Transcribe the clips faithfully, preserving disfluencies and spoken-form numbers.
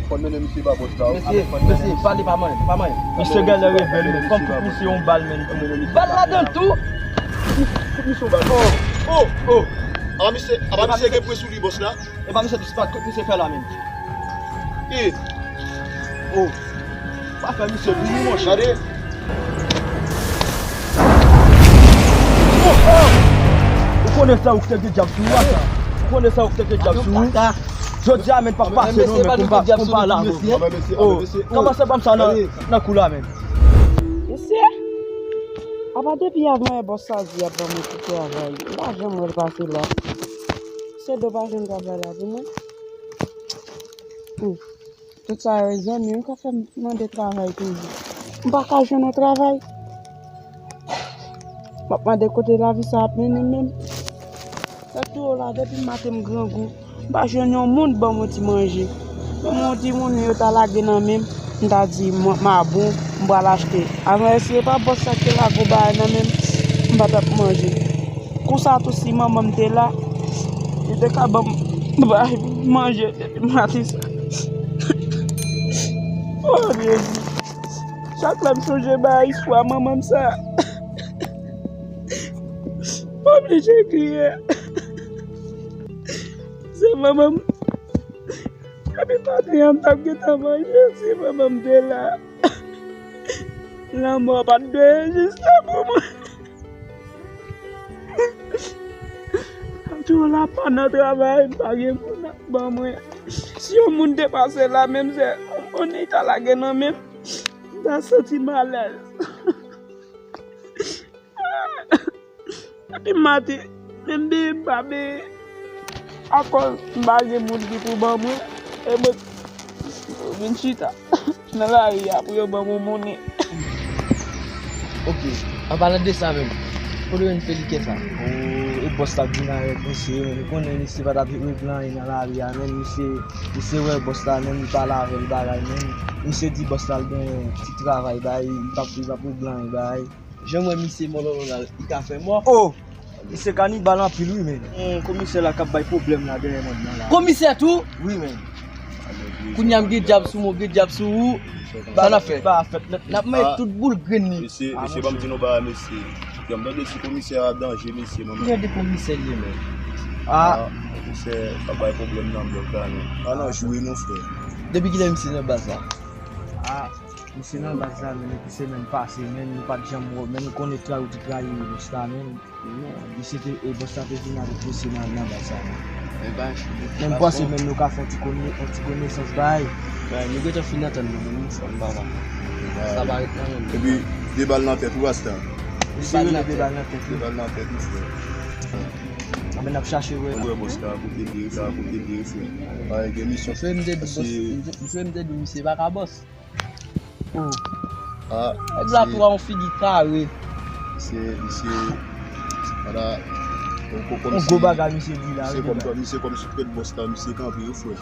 Fò n mennen misye ba bòs la. Mesye, mesye, pale pa manyen, pa manyen. Misye genlè rebèl, men fò m fout misye yon bal, men. Bal ladan l tou. Fout misye yon bal. Oh, oh, oh. Apa misye, apa misye gen pwen sou li, bòs la? E pa misye dispat, kot misye fè la, men. E. Oh. Pa fè misye vini, monchè. Gade. Ou konnen sa ou k te gen dyab sou ou a sa. Ou konnen sa ou k te gen dyab sou ou. Jodi a, men, pa pase non, men, pou m pa, pou m pa lave w. Oh, kòmanse ban m sa nan, nan kou la, men. Mesye, apa depi avan yè bòs sa di ap ban mwen ti travay, m pa janm wè l pase la. Se do pa jwenn travay la pou mwen. Hmm. Tout sa yo e zanmi m k ap fè m mande travay toujou. M pa ka jwenn yon travay. M ap mande kote lavi sa ap mennen m menm. Sa tou la, depi maten m grangou, m pa jwenn yon moun ban m yon ti manje. Menm yon ti moun yo ta lage nan men m, m ta di m, m a bon, m pral achte. Avan yè, si se pa bòs sa ki te lage yon bagay nan men m, m pa t ap manje. Konsa tou, si manman m te la, li te ka ban m bay manje depi maten sa. Oh, Jezi. Chak lè m sonje bay istwa manman m sa, m oblije kriye. Se manman m. Depi maten an, m t ap gentan manje si manman m te la. Lanmò pa t dwe egziste pou mwen. Tou la pa nan travay, m pa gen moun ap ban mwen. Si yon moun te pase la, menm se yon moun li ta lage nan men m, m ta santi m alèz. Depi maten, menm beye m pa beye. Akòz m pa gen moun ki pou ban mwen, e mwen vin chita nan lari a pou yo ban mwen monnen. Ok, an palan de sa menm, kote w jwenn felikè sa? Oh, e bòs la k vin avèk misye, menm. Ou konnen misye pa t ap regle anyen nan lari a, menm. Misye, misye wè bòs la, menm, li pale avè l bagay, menm. Misye di bòs la l gen ti travay bay, li p ap, li p ap regle anyen bay. Jan m wè misye mòlòlò la, li ka fè mò. Oh! Misye kanibal anpil wi, men. Hmm, komisè la k ap bay pwoblèm la dèyè mòn nan la. Komisè tou? Wi, men. Kounye a m gen dyab sou mwen, gen dyab sou ou. Sa n ap fè? N ap mete tout boul grenn li. Mesye, mesye, ban m di nou bagay, mesye. Jan m tande si komisè a danje, mesye, mwen menm. Ki jan de komisè li ye, men? Ah, komisè k ap bay pwoblèm nan blòk la, men. Pa nan jwe non, frè. Depi kilè misye nan baz la? Ah. Misye nan baz la, men, epi semèn pase, men, nou pa t janm wè, men, nou konnen trayi ou te trayi bòs la, men. Misye te, e, bòs la te vin avèk misye nan, nan baz la, men. Men, m panse, men, nou ka fè yon ti kone-, yon ti konesans, bay. Bay, nou gentan fin antann nou, men, nou fò n pa va. Sa pa ret nan men. Epi, de bal nan tèt ou, Rasta. De bal nan tèt. De bal nan tèt, wi, frè. Anben, n ap chache, wè. Wè, bòs la, kote l ye, la, kote l ye, frè. Bay, gen misyon. M swete m te di bòs, m swete m te di misye pa ka bòs. Oh. Ah, nèg la tou a yon figi kare. Misye, misye, ala, yon gwo bagay misye di la, wi, misye kòm sou tèt bòs la, misye kanpe, wi, frè.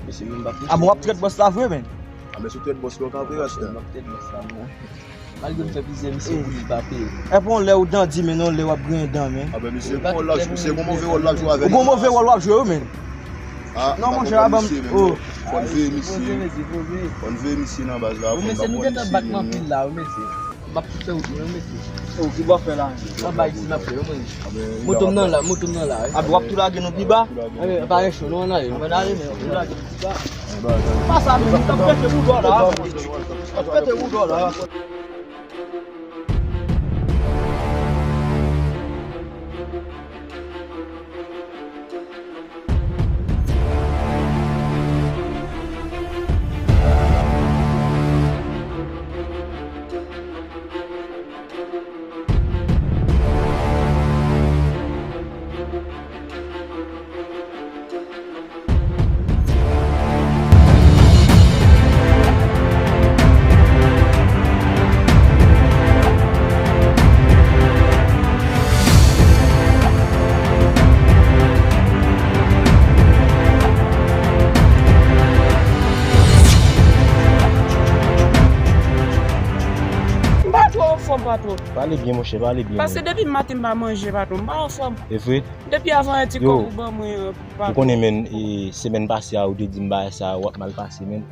Misye menm pa... Ah bon, w ap trèt bòs la vre, men? Ah, men sou tèt bòs la w kanpe, Rasta. M ap trèt bòs la, mwen. Malgre m fè plizyè misyon pou li pa peye. E pou yon lè ou dandi, men yon lè w ap griyen dan, men. Ah, ben, misye, bon, laj, misye, bon, move wòl l ap jwe avè nou. Bon, move wòl w ap jwe, wi, men. Ah, non, monchè, a ban m, oh. Fò n veye misye. Fò n veye misye nan baz la, fò n pa pran misye, men. Wi, mesye, nou gentan bat m anpil la, wi, mesye. M ap tout fè wout mwen, wi, mesye. Oh, ki bò fè la? Anba isi n ap fè, wi, mwen. Moto m nan la, moto m nan la, wi. A, w ap tou lage nou pi ba? Anben, pa gen cho, nou ann ale, non. Ann ale, men, tou lage nou pi ba. Pa sa, men, nou t ap pete wout la. T ap pete wout la. Patwon. Pale byen, monchè, pale byen. Paske depi maten m pa manje, patwon, m pa anfòm. E vre? Depi avan yon ti kòb ou ban mwen, patwon. Ou konnen, menn, e, semèn pase a, ou te di m bagay sa, w ap mal pase, menn.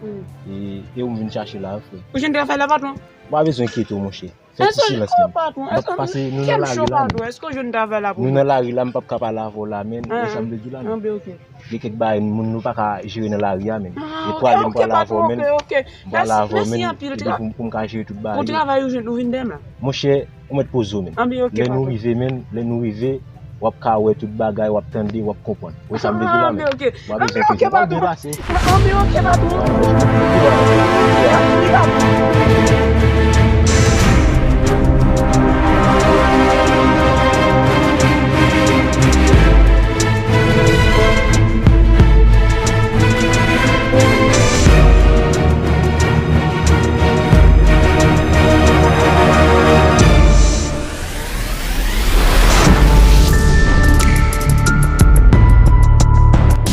E, e ou m vin chache la, frè. Ou jwenn travay la, patwon? M pa bezwen enkyete w, monchè. Fè ti silans, menn. Patwon, èske nou nan lari la, menn. Nou nan lari la, m p ap ka pale avè w la, menn. Ou wè sa m vle di w la, menn? Gen kèk bagay, moun nou pa ka jere nan lari a, menn. E prale, m prale avè w, menn. M prale avè w, menn. Epi pou, pou m ka jere tout bagay yo. Bon travay ou jwenn, ou vin dèyè m la. Monchè, ou mèt poze w, menn. Lè nou rive, menn, lè nou rive, w ap ka wè tout bagay, w ap tande, w ap konprann. Ou wè sa m vle di w la, menn? W ap bezwen peze. W ap depase. Anben, oke, patwon.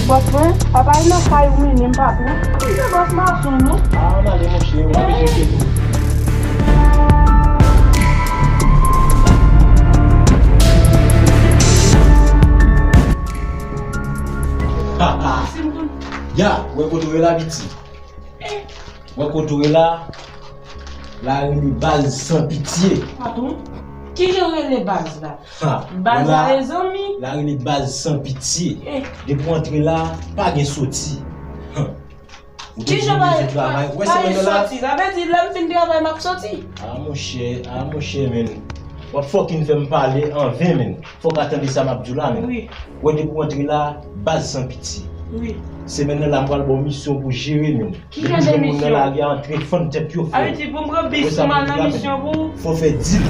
Bòs mwen, papa, e nan kay ou mennen m, patwon. Se bòs mason, non? A, ann ale, monchè, ou pa bezwen enkyete w. Ha, ha. Ya, wè kote w ye la, piti. Wè kote w ye la, la rele baz san pitye. Patwon, kijan rele baz la? Ha, baz la, mezanmi. La rele baz san pitye. Depi w antre la, pa gen soti. Ha. Ou te di w bezwen travay. Wè semèn nan la. Sa vle di, lè m fin travay, m ap soti. A, monchè, a, monchè, menn. W ap fucking fè m pale an ven, menn. Fòk a tande sa m ap di w la, menn. Wi. Wè depi w antre la, baz san pitye. Wi. Semèn nan la, m pral ba w misyon pou jere, menn. Depi w jwenn moun nan lari a, antre fann tèt yo, frè. Sa vle di pou m pran bis pou m al nan misyon pou ou? Fò w fè dil.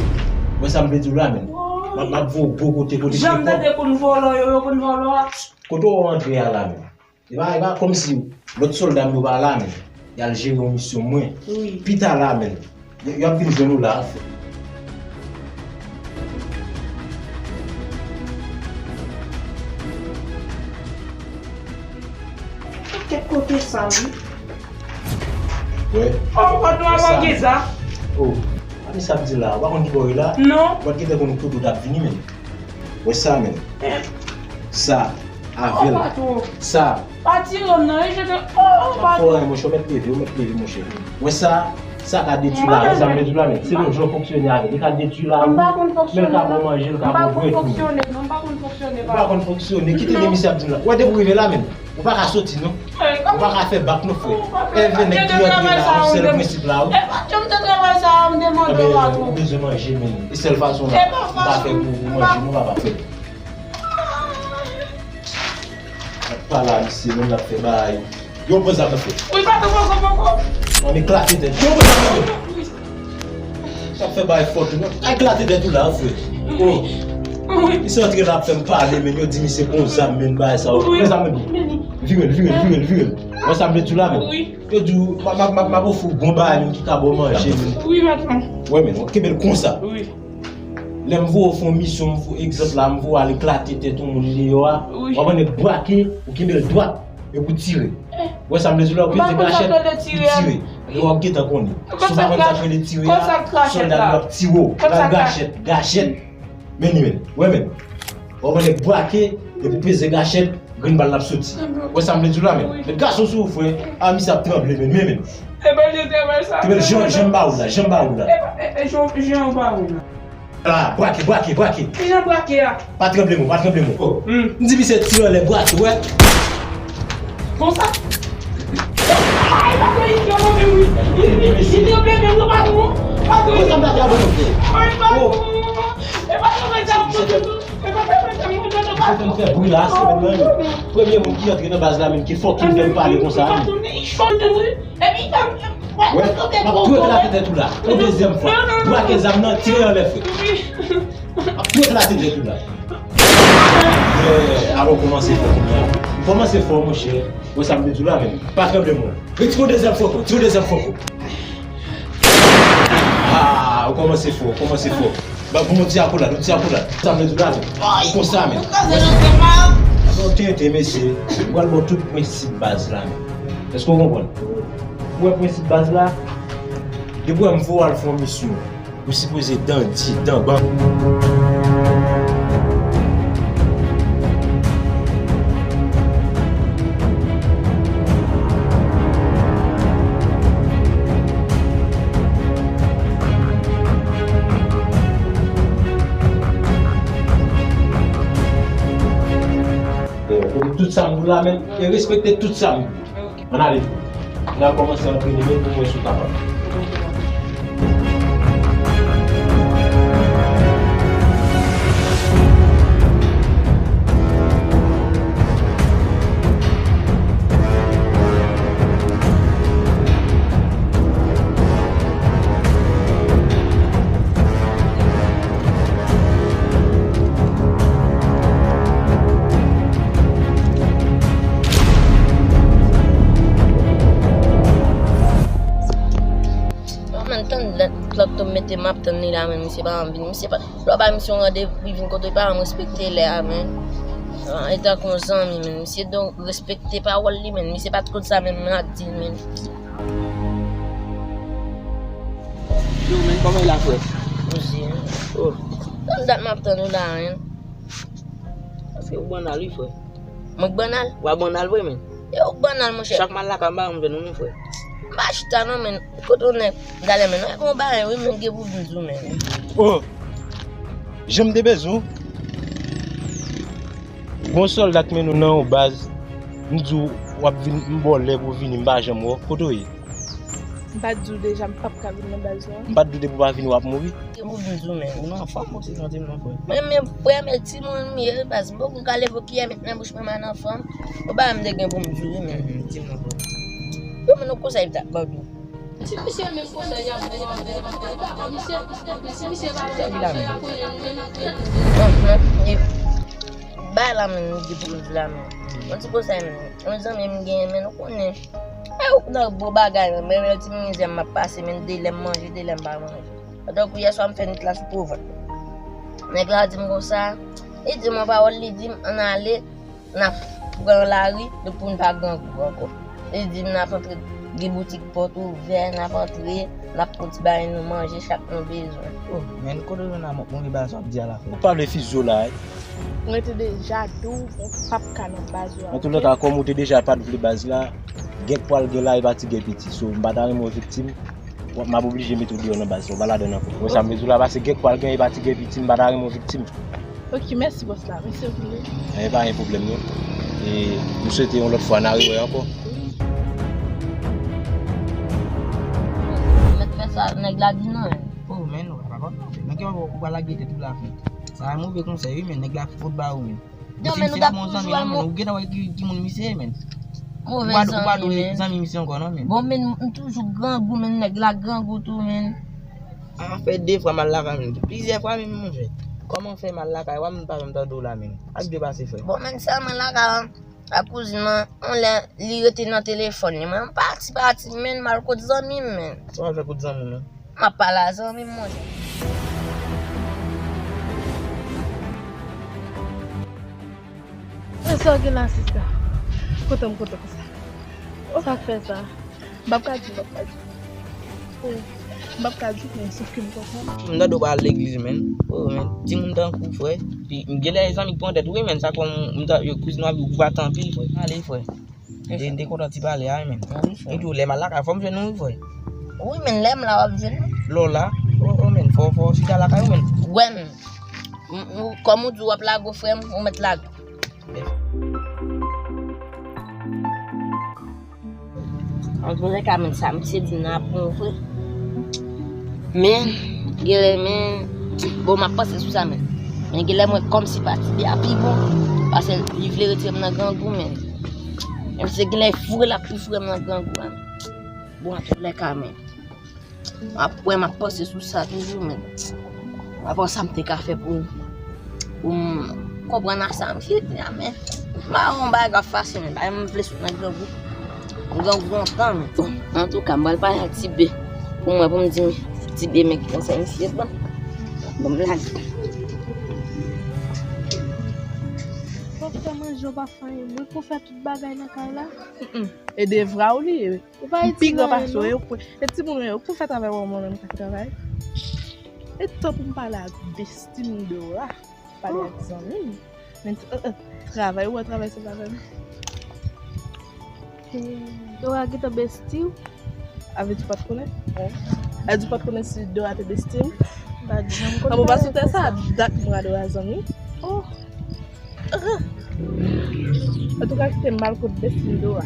Wè sa m vle di w la, menn. M ap, m ap voye w gwo kote, kote ki fò. Jan m tande konn vòlò yo, yo konn vòlò a. Kote w antre a la, menn? E pa, e pa kòmsi lòt sòlda m yo pa la, menn. Y al jere yon misyon mwen. Wi. Pita la, menn. Y, y ap vin jwenn ou la, frè. Kèt kote sa, wi. Wè. Oh, patwon, avan gen sa. Oh, pa di sa ap di la. Ou pa konn ki bò w ye la? Non. Ou pa t gentan konn kote w t ap vini, menn. Wè sa, menn. Sa, avè l. Oh, patwon. Sa. Pa tire m nan, wi, jete. Oh, patwon. Fò anyen, monchè, ou mèt leve, ou mèt leve, monchè. Wè sa, sa ka detwi la, wè sa m detwi la, menn. Se menm jan w fonksyone avè l. Li ka detwi la, wi. Men l ka bon manje, l ka bon bwè tou. M pa konn fonksyone, non, m pa konn fonksyone, patwon. Ou pa konn fonksyone. Kite de misye ap di m la. Wè, depi w rive la, menn. Ou pa ka soti, non. Ou pa ka fè bak, non, frè. Èvè nèg ki antre la, yon sèl prensip la, wi. Anben, ou bezwen manje, men e sèl fason la, m pa fè pou ou manje, non, papa, frè. N ap pale a misye, menm l ap fè bagay. Yo, pran zam nan, frè. Wi, patwon, poko, poko. Ann eklate tèt. Yo, pran zam nan, frè. Sa fè bay fòt ou non. Kay klate tèt ou la, frè. Oh. Misye antre la ap fè m pale, men yo di misye pran zam, men bagay sa yo. Pran zam nan. Vire l, vire l, vire l, vire l. Wè sa m vle di w la, men. Yo di w, m ap, m ap, m ap ofri w bon bagay, men ki ka ba w manje, men. Wi, patwon. Wè, men, w kenbe l konsa. Wi. Lè m voye w fè yon misyon, m fè w egzanp la, m voye w al eklate tèt yon moun deyò a. Wi. W ap wè nèg brake, ou kenbe l dwat. Epi w tire. Wè sa m vle di w la, ou peze gachèt, ou tire. Epi w ap gentan konnen. Si w pa konn sa k rele tire a, sòlda yo ap tire w. L al gachèt, gachèt. Men li menm, wè menm. W ap wè nèg brake, epi peze gachèt, grenn bal l ap soti. Wè sa m vle di w la menm. Met gason sou ou, frè. A, misye ap tranble menm, men menm. Kenbe l, jan, jan m ba ou la, jan m ba ou la. Jan m ba ou la. Ala, brake, brake, brake. Kijan brake a? Pa tranble mwen, pa tranble mwen. Oh. M di misye tire anlè, brake, wè. Konsa? Ay, pa fè isyò non, men wi. Li, li, li tranble, men wi, pa nou. Pa nou. Konsa m ta di a bon, frè. Ay, pa nou. E pa travay sa, mwen, e pa travay sa, mwen, mwen, mwen, mwen. Ou fè m fè bri la, se menm nan, wi. Premye moun ki antre nan baz la, menm ki fòk ki fè m pale konsa, wi. Wè, m ap tou eklate tèt ou la. Yon dezyèm fwa. Brake zam nan, tire anlè, frè. M ap tou eklate tèt ou la. Yeah, alò, w kòmanse fò kounye a. W kòmanse fò, monchè. Wè sa m vle di w la, menm. Pa tranble mwen. Retire yon dezyèm fò ankò. Tire yon dezyèm fò ankò. Ah, w kòmanse fò, w kòmanse fò. Ba pou mwen ti akolad, yon ti akolad. Sa m vle di w la, menm. Konsa, menm. Alò, tenten, mesye. M pral ba w tout prensip baz la, menm. Èske w konprann? Ou wè prensip baz la? Depi w wè m voye w al fè yon misyon, Ou sipoze dan di, dan ban. Tout sa m di w la menm, e respekte tout sa m di w. Ann ale. N a kòmanse antrene menm pou mwen si w kapab. Yo, men, tann lè klòt tou mete m ap tann li la, men misye pa janm vini. Misye pa, lè w bay misye yon randevou, li vin kote w, li pa janm respekte lè a, men. Ah, e tankou yon zanmi, men. Misye don respekte pawòl li, men. Misye pa t konn sa, men, m ap di l, men. Yo, men, kòman e la, frè? Poze, men. Oh. Tann dat m ap tann ou la, men. Paske ou bannal, wi, frè. Mwen k bannal? W a bannal vre, men. E ou k bannal, monchè. Chak m al lakay, m pa janm jwenn ou non, frè. M pa chita non, men. Kote w nèg? Talè, men, nou gen yon bagay wi, men, gen pou m di w, men. Oh! Jan m te bezwen w. Gon sòlda k mennen w nan yon baz. M di w w ap vin, m ba w lè pou w vini, m pa janm wè w. Kote w ye? M pa t di w deja, m p ap ka vin nan baz la? M pa t di w depi w pa vini, w ap mouri? Te pou vin di w, men. Ou nan fòm osi, tande m non, frè. Mwen, men, frè m, e timoun m ye, baz. M poko ka leve yon kiyè met nan bouch mwen, m an anfòm. Ou pa m te gen pou m di w, men. Mhm, di m non, frè. Yo, men, nou konsèy m t ap ba w tou. Ti misye menm konsèy y ap ba w, misye, ti misye pa vle konsèy a konnen nou menm. Mhm. E, bay la, men, m di pou m di la, men. Yon ti konsèy, men. Yon zanmi m gen, men, nou konnen. E ou nan gwo bagay, men, men, ti mizè m ap pase, men, de lè m manje, de lè m pa manje. Pandan kou yè swa m fè nwit la sou pwovant. Nèg la di m konsa, li di m yon pawòl, li di m, ann ale, n ap pran lari, nou pou n pa grangou ankò. Li di m n ap antre, gen boutik pòt ouvè, n ap antre, n ap pran ti bagay nou manje, chak nou bezwen. Oh, men kote w jwenn a move baz w ap di a la, frè? Ou pa vle fizyo la, wi. Mwen te deja di w, mwen p ap ka nan baz la, oke? Antouka, kòm ou te deja pa t vle baz la, gen k pral gen la, e pa ti gen piti. So, m pa ta renmen w viktim, w ap, m ap oblije mete w deyò nan baz la, w pa ladann ankò. Ou wè sa m vle di w la, paske gen k pral gen, e pa ti gen piti, m pa ta renmen w viktim. Oke, mèsi bòs la, mèsi anpil wi. E pa gen pwoblèm non. E m swete yon lòt fwa n a rewè ankò. Mèt fè sa, nèg la di non. Oh, men, ou pa konn non. Nèg yo, ou pa lage tèt ou la, frè. Sa move konsèy, wi, men nèg la fout ba ou, men. Non, men nou t ap toujou a mo-, ou gentan wè ki, ki moun misye ye, men. Move zanmi, men. Ou pa dwe zanmi misye ankò, non, men. Bon, men, m toujou grangou, men, nèg la grangou tou, men. An fè de fwa m al lakay, men. Plizyè fwa, men, monchè. Kòman fè m al lakay ou a, men, m pa janm tande w la, men. Sa k te pase, frè? Bon, men, sèlman lakay, a kouzin mwen, yon lè, li rete nan telefòn li. Mwen, m pati, pati, men, m al kot zanmi m, men. Sa w al fè kot zanmi w, non? M ap pale a zanmi m, monchè. E sa w gen la, sista? Kote m kote konsa? Sa k fè sa? M p ap ka di, m p ap ka di. Oh, m p ap ka di, men sèke m kontan. M tande w pa al legliz, men. Oh, men, timoun tankou w, frè. Pi, m genlè zanmi k pran tèt, wi, men, sa kòm m ta, yo kouzin w ap, ou pa tanpil, frè. Ale, frè. M te, m te kontan ti pale a, men. Wi, frè. M di w, lè m al lakay, fò m jwenn ou, wi, frè. Wi, men, lè m la, w ap jwenn mwen. Lè w la? O, o, men, fò, fò w chita lakay ou, men. Wè, men. M, m, kòm ou di w ap lage w, frè m, ou mèt lage. Antoulèka, men, sa misye di m nan ap bon vre. Men, genlè, men, bon, m ap panse sou sa, men. Men genlè, mwen, kòmsi pati de a pi bon. Paske li vle retire m nan grangou, men. Men misye genlè foure l ap pi foure m nan grangou a. Bon, antoulèka, men. M ap wè, m ap panse sou sa toujou, men. M ap wè sa m te ka fè pou, pou m konprann a sa misye di a, men. M pa wè yon bagay k ap fache, men. Bagay m vle sot nan grangou. Grangou lontan, men. Bon, antouka, m pral pale ak Ti B. Pou mwen, pou m di Ti B, men ki konsèy misye ban m. Ban m lage. Pòv fè manje, w pa fè anyen. Mwen pou fè tout bagay nan kay la. Mm, mm. E devwa w li ye. Ou pa itilize anyen non. M pi gran pase w, e ou k pou, e timoun yo, ou k pou fè travay, wè mwen menm k ap travay. E tan pou m pale ak besti m Dora, pale ak zanmi m. Men, eh, eh, travay, ou wè travay se pa fè m. Dora gentan besti w? A vle di w pa t konnen? Wi. A di w pa t konnen si Dora te besti m? M pa t janm konnen. An, mwen pa sou tè sa, dat mwen a Dora zanmi. Oh. Antouka, kite m al kot besti m Dora.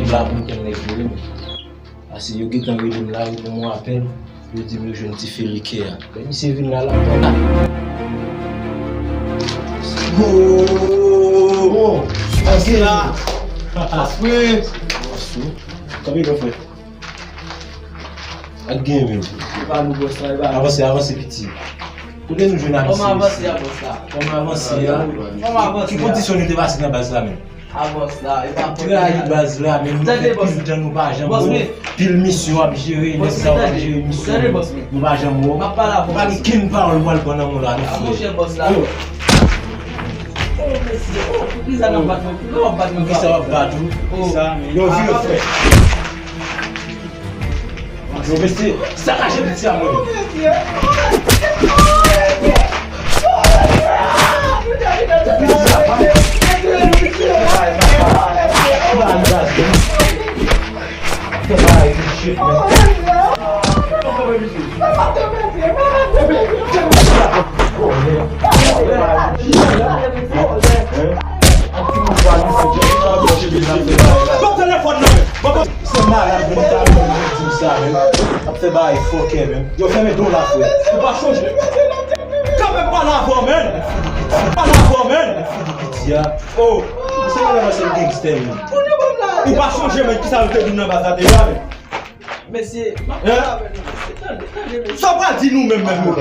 M la pou m konn nèg yo, wi. Pase yo gentan rele m la, yo ban m yon apèl, yo di m yo jwenn ti Felike a. Lè misye vin la, l ap pran la. Oh! Antre la! Antre! Kanpe, kanpe. Ak gen, men. E pa nou, bòs la, e pa nou. Avanse, avanse, piti. Kote nou jwenn a misye? Kòman avanse a, bòs la? Kòman avanse a? Kòman avanse a? Ki kondisyon nou te pase nan baz la, menm? A bòs la, e pa fòt mwen. Trayi baz la, men nou fè pil tan nou pa janm wè. Pil misyon ap jere, nèg sa yo ap jere misyon. Tande, bòs mwen. Nou pa janm wè. M ap pale avè w, bòs mwen. Pa gen kenn pawòl m pral pran nan men w la, non, frè. A, monchè, bòs la. Oh, mesye, oh, poukisa n ap bat mwen? Poukisa w ap bat mwen? Poukisa w ap bat ou? Oh. Yo, vire, frè. Yo, mesye, sa kache piti a mwen. Ban telefòn nan, men. Se malad, men, sa, men. Ap fè bagay fòkè, men. Yo, fèmen do la, frè. Ou pa chonje. Kanpe, pale avè w, men. Pale avè w, men. Piti a. Oh. Se malad, se gangstè, men. Ou pa chonje, men, kisa yo te di nan baz la deja, men. Mesye, m ap pale avè nou, mesye. Tande, tande, mesye. Sa w pral di nou menm, menm, menm?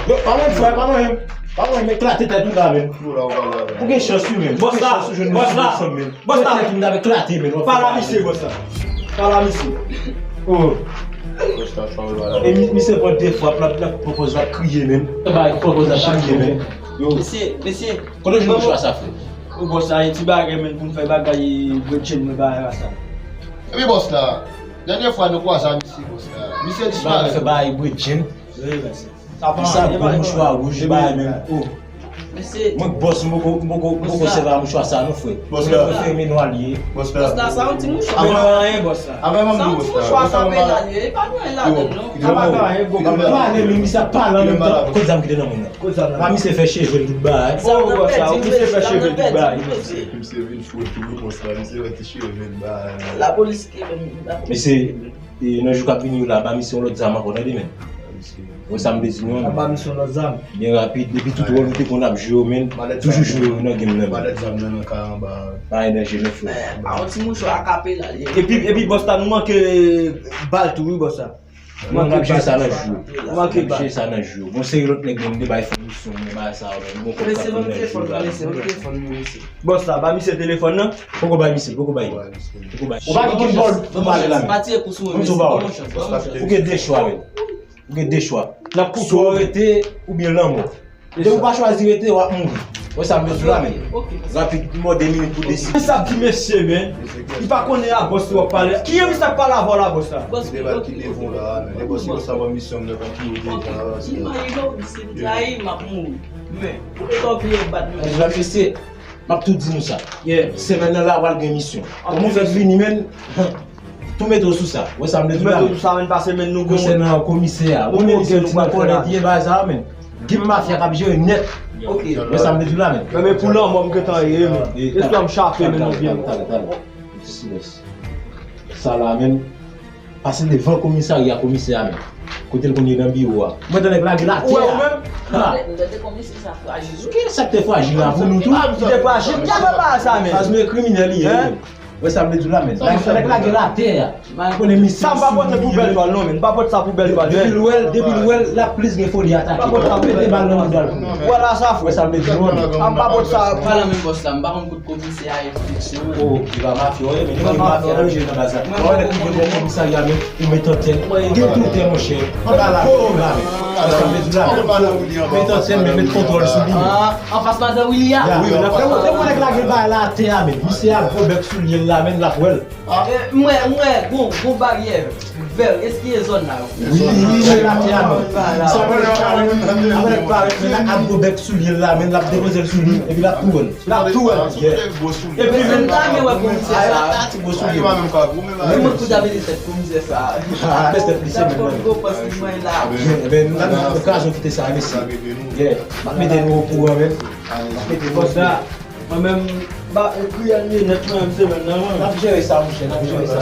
Yo, pa menm frè, pa menm. Pa menm, eklate tèt ou la, menm. Ou gen chans, wi, menm. Bòs la, bòs la. Bòs la. Tèt ou dwe eklate, menm. Pale a misye, bòs la. Pale a misye. Oh. E mi-, misye pran de frap, l ap, l ap pran pòz, l ap kriye, menm. L ap pran pòz, l ap kriye, menm. Yo. Mesye, mesye. Kote w jwenn mouchwa sa, frè? O, bòs la, e ti bagay, menm, pou m fè bagay, bredjenn mwen, bagay la sa. Epi bòs la, dènye fwa nou kwaze a misye, bòs la, misye disparèt. Fè bagay bredjenn. Wi, bòs. Sa pa sa, bon mouchwa wouj, bagay menm. Oh. Mesye. Mwen bòs, m poko, m poko, m poko sèvi a mouchwa sa non, frè. Bòs la. Mwen prefere men nwa l ye. Bòs la. Bòs la, sa yon ti mouchwa. Sa pa anyen, bòs la. Sa yon ti mouchwa sa pe la ye. E pa gen anyen ladan l non. Sa pa gen anyen, bòs. Pale, men misye ap pale an menm tan. Kot zam ki te nan men l la? Kot zam nan? Pa misye fè cheve l tout bagay. Oh, bòs la, ou misye fè cheve l tout bagay. Misye vin fou tou, bòs la, misye wè ti cheve l bagay. Lapolis ki menm, lapolis. Mesye, e, nan jou k ap vini yo la, ba misye yon lòt zam ankò, tande, men. Wè sa m vle di nou an. Ba misye yon lòt zam. Byen rapid, depi tout wòl nou te konn ap jwe yo, men, toujou jwe yo nan game nan, men. Malèt zam nan nan kay anba. Pa gen danje, non, frè. A yon ti mouchwa akapela l ye. Epi, epi, bòs la, nou manke bal tou, wi, bòs la. Non, n ap jere sa nan jou. N ap jere sa nan jou. Bon, seri lòt nèg menm, de bay fè misyon, men bagay sa yo, men nou gon kòb k ap vin nan jou la. Bòs la, ba misye telefòn nan. Poko bay misye, poko bay. Poko bay. Ou pa gen kenn pawòl pou pale la, men. Ou gen de chwa, men. Ou gen de chwa. Swa w rete oubyen lanmò. Depi w pa chwazi rete, w ap mouri. Wè sa m vle di w la, men. Rapid, m ba w de minit pou deside. Misye ap di mesye, men. Li pa konnen a bòs li w ap pale. Ki jan misye ap pale avè w la, bòs la? Kite bal, kite pou la, men. Lè bòs li konsa ban misyon, m lè konn ki yo deja. Imajine w, misye m trayi, m ap mouri. Men, pou ki tan w vle bat mwen? Mesye, m ap tou di nou sa. Semèn nan la, pral gen misyon. Kòman w fè vini, men? Tou mete w sou sa. Wè sa m vle di w la, men. Tou mete w sou sa, men, pase, men, nou gon. Konsènan komisè a. Ou gen ti nan kòlèt ye bagay sa, men. Gen mafya k ap jere nèt. Ok. Wè sa m vle di w la, men. Men, men pou lanmò m gentan ye, men. Lespri m chape, men, nou byen. Talè, talè, talè. Ti silans. Sa la, men. Pase devan komisarya, komisè a, men. Kote l konn ye nan biwo a. Mwen tande nèg lage l atè a. Ou wè ou menm? Ha. Ou tande komisè sa frajil wi. Ki sa k te frajil la pou nou tou? Ki te frajil? Ki te fè bagay sa, men? Faz nou e kriminèl li ye, men. Wè sa m vle di w la, men. Sa nèg lage la atè a. Konnen misye. Sa m pa pote pou bèl twal non, men. M pa pote sa pou bèl twal. Depi l wè l, depi l wè l, l ap plis gen foli atake. M pa pote sa pou bèl twal. Mete bal nan mouda l. Wè la sa. Wè sa m vle di w, men. M pa pote sa. Pale menm bòs la, m pa konn kot komisè a ye fiksyon. Oh, li pa mafya, wi, men li pa mafya, li jwe nan baz la. Mwen wè nèg ki vin bò komisarya, men, ou met antèn. Gen kote, monchè. Anba la, anba la. Wè sa m vle di w la. Met antèn, men met kontwòl sou li. Anfas madan Willy a. Wi, wi, nan frè, ou te konnen nèg lage bagay la atè a, men. Misye a gwo bèk soulye l la, men, l ap wè l. Eh, m wè, m wè, gon, gon baryè vè, eskize zòn la. Wi, wi, wi, l atè a, men. Sa pa nèg parèt, men, ak gwo bèk soulye l la, men, l ap depoze l sou li, epi l ap tou wè l. L ap tou wè l. Epi menm ta gen wè komisè sa. Ti gwo soulye. Menm mwen kou ta mete tèt komisè sa. Bèl tèt li se menm. Gwo pòs li mwen la. Ebyen, n ap nan okazyon kite sa, mesi. Yeah. M ap mete nou okouran, men. M ap mete nou okouran. Mwen menm, ba, kriye l ye nèt mwen menm semèn nan, mwen. N ap jere sa, monchè, n ap jere sa.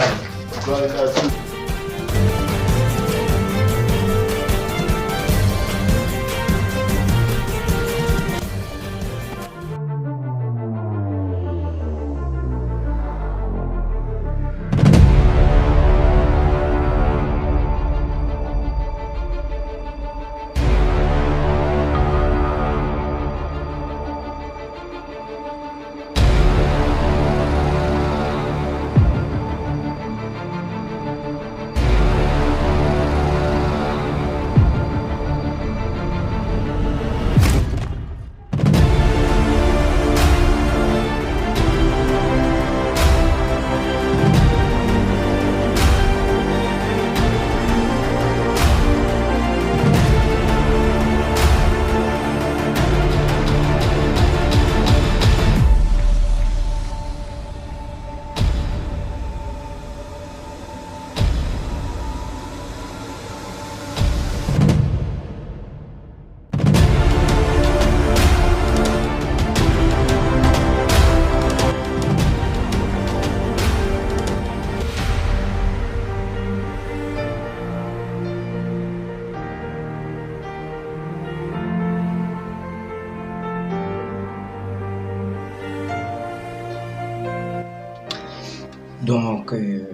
Donk, euh,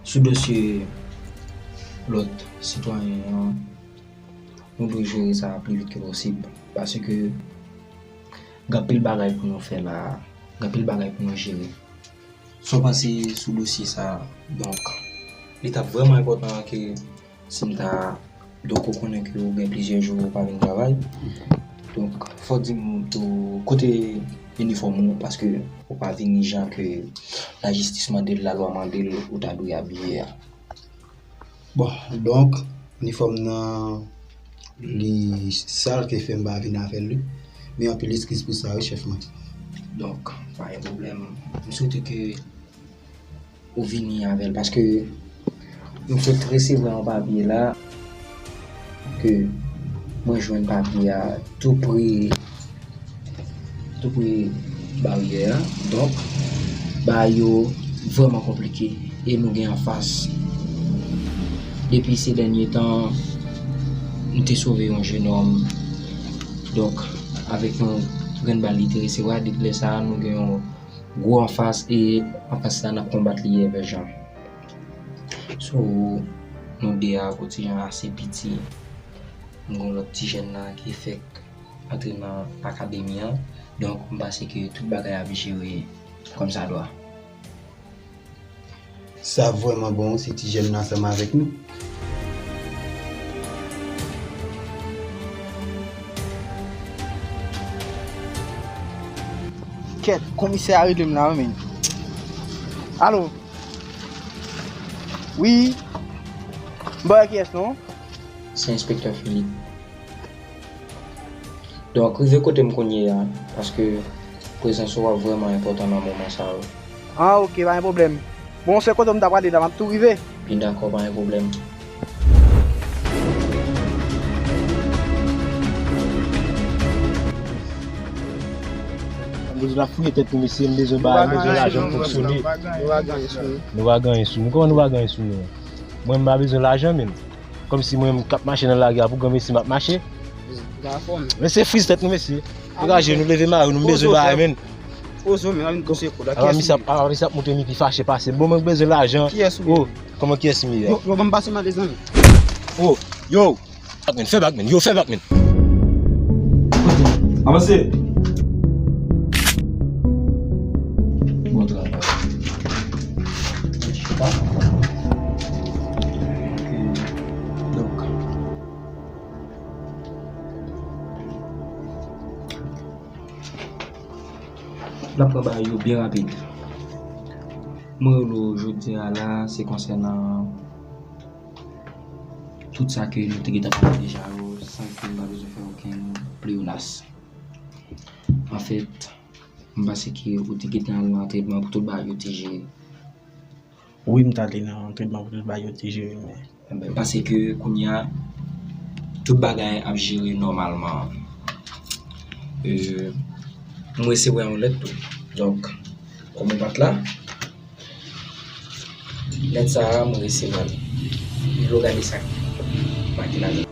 sou dosye lòt sitwayen an, nou dwe jere sa pli vit ke posib, paske gen anpil bagay pou nou fè la, gen anpil bagay pou nou jere. Sa w panse sou dosye sa a? Donk, li t ap vrèman enpòtan ke si m ta, donk, ou konnen ke ou gen plizyè jou ou pa vin travay. Donk, fò w di m tou kote inifòm ou, paske ou pa vini jan ke lajistis mande l, lalwa mande l, ou ta dwe abiye a. Bon, donk, inifòm nan, li sal, ki fè m pa vin avè l, wi. Men anpil eskiz pou sa, wi, chèf mwen. Donk, pa gen pwoblèm. M swete ke ou vini avè l, paske m sot resevwa yon papye la, ke mwen jwenn papye a tou pre, tou pre baryè a. Donk, bagay yo vrèman konplike e nou gen anfas. Depi se dènye tan, m te sove yon jenòm. Donk, avèk yon grenn bal li te resevwa, depi lè sa a, nou gen yon gwo anfas e anfas la n ap konbat li evèjan. So, nou de a gon ti jan ase piti. M gon lòt ti jèn la ki fèk antre nan akademi an. Donk, m panse ke tout bagay ap jere kòmsadwa. Sa vrèman bon, se ti jèn nan ansanm avèk nou. Kèt, komisè a rele m la, wi, men. Alo? Wi? M pa wè kiyès, non? Se enspektè Philippe. Donk, rive kote m kounye a, paske prezans ou a vrèman enpòtan nan moman sa yo. Ah, ok, pa gen pwoblèm. Bon, se kote m ta prale la, m ap tou rive. Byen dakò, pa gen pwoblèm. M bezwen ap fouye tèt nou, mesye, m bezwen bagay, m bezwen lajan fonksyone. Nou pa gen anyen sou nou. Nou pa gen anyen sou nou. Kòman nou pa gen anyen sou nou? Mwen, m pa bezwen lajan, menm. Kòmsi mwen menm k ap mache nan lari a pou granmesi m ap mache. Men se friz tèt nou, mesye. Degaje nou, leve mare nou, m bezwen bagay, menn. O, zo, men, a vin pouse kou la. Apa misye ap, apa misye ap montre li pi fache pase m. Bon, mwen bezwen lajan. Kiyès ou ye? O, kòman kiyès m ye? Yo, yo, ban m pase m ale, zanmi. O, yo. Fè bak, men, fè bak, men. Yo, fè bak, men. Avanse. Bon travay. Ok. Donk, n ap pran bagay yo byen rapid. Mwen rele w jodi a la, se konsènan tout sa ke nou te gentan pale deja yo, san ke m pa bezwen fè okenn pleyonasyon. Anfèt, m panse ke ou te gentan al nan tretman pou tout bagay yo te jere. Wi, m t ale nan tretman pou tout bagay yo te jere, men. Enben, m panse ke kounye a, tout bagay ap jere nòmalman. E, m resevwa yon lèt tou. Donk, kòm ou pa t la, lèt sa a, mwen resevwa l. Vin gade sa k make ladan.